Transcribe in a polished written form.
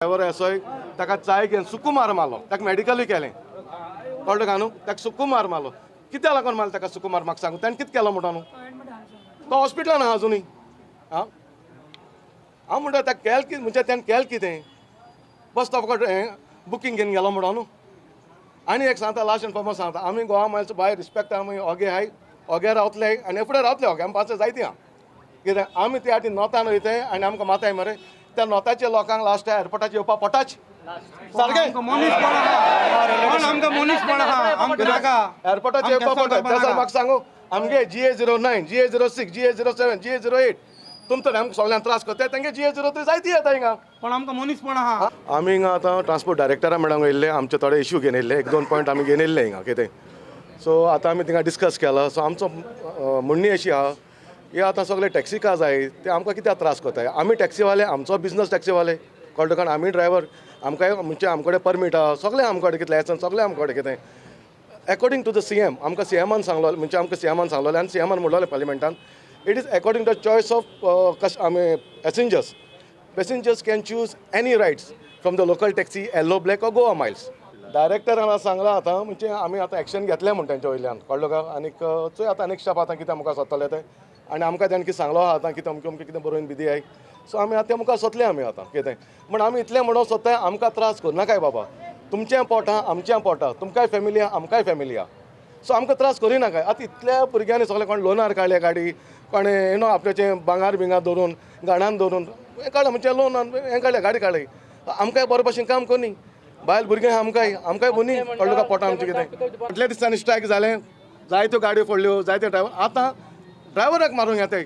Driver असोय ताका चाय घेवन सुकुमार मारलो. ताका मेडिकलूय केलें, कळ्ळें का न्हू? ताका सुकुमार मारलो. कित्याक लागून मारलो ताका सुकुमार म्हाका सांगू? ताणें कितें केलो म्हणटा न्हू? तो हॉस्पिटलान आहा अजुनूय. आं, हांव म्हणटा ताका केलें कितें म्हणजे ताणें केलें कितें? बस तो फकत हें बुकींग घेवन गेलो म्हणो न्हू. आनी एक सांगता, लास्ट इन्फॉर्मेशन सांगता, आमी गोवा मायल्स बाय रिस्पेक्ट, आमी ओगे हाय, ओगे रावतले आनी फुडें रावतले ओगे. आमी पांच जायती आहा कितें आमी त्या ती नोतान वयताय आनी आमकां माताय मरे त्या नोताच्या लोकांक लास्ट एअरपोर्टाचेर येवपा पडटाच सारकें. आमकां मनीसपण आहा, आमकां नाका. एअरपोर्टाचेर येवपा पडटा. त्या म्हाका सांगू, आमगे GA 09, GA 06, GA 07, GA 08 तुमचो आमकां सगळ्यांक त्रास करता. तेंगे GA 03 जायती येता हिंगा. पण आमकां मनीसपण आहा. आमी हिंगा आतां ट्रान्सपोर्ट डायरेक्टरा मॅडम येयल्ले, आमचे थोडे इश्यू घेवन येयल्ले, एक दोन पॉयंट आमी घेवन येयल्ले हिंगा कितें. सो आतां आमी थिंगा डिस्कस केला. सो आमचो म्हणणी अशी आहा, हे आतां सगळे टॅक्सी का जाय ते आमकां कित्याक त्रास करताय? आमी टॅक्सीवाले, आमचो बिजनस टॅक्सीवाले, कळ्ळें तुका? आमी ड्रायव्हर, आमकां म्हणजे आमचे कडेन परमीट आहा, सगळें आमचे कडेन कितें लायसन्स सगळें आमचे कडेन कितें. एकोर्डिंग टू the CM, आमकां सीएमान सांगलो, म्हणजे आमकां सीएमान सांगलोलें आनी सीएमान म्हणलोलें पार्लिमेंटान, it is according to choice of कश आमी passengers. Passengers can choose any rides from the local taxi, yellow, black or Goa Miles. डायरेक्टरान सांगलां आतां म्हणजे आमी आतां एक्शन घेतलें म्हूण तेंच्या वयल्यान, कळ्ळो का? आनीक चोय आतां नेक्स्ट स्टेप आतां कितें मुखार सरतलें तें. आनी आमकां तेणें कितें सांगलो आहा आतां कितें अमकें अमकें कितें बरोवन बी दियाय. सो आमी आतां तें मुखार सोदलें आमी आतां कितें म्हण. आमी इतलें म्हणूंक सोदताय, आमकां त्रास करनाकाय बाबा. तुमचें पोट आहा, आमचें पोट आहा, तुमकांय फॅमिली आहा, आमकांय फॅमिली आहा. सो आमकां त्रास करिनाकाय. आतां इतल्या भुरग्यांनी सगळें कोण लोनार काडल्या गाडी, कोणें you know आपल्याचें भांगार बिंगार दवरून, घाणान दवरून हें काडलें, म्हणजे लोन हें काडलें, गाडी काडली. आमकांय बरे भशेन काम करनी, बायल भुरगीं आहा आमकांय, आमकांय बनी, कळ्ळें तुका? पोटां आमचें कितें. फाटल्या दिसांनी स्ट्रायक जालें, जायत्यो गाडयो फोडल्यो, जायते ड्रायवर आतां ड्रायव्हराक मारूंक येताय.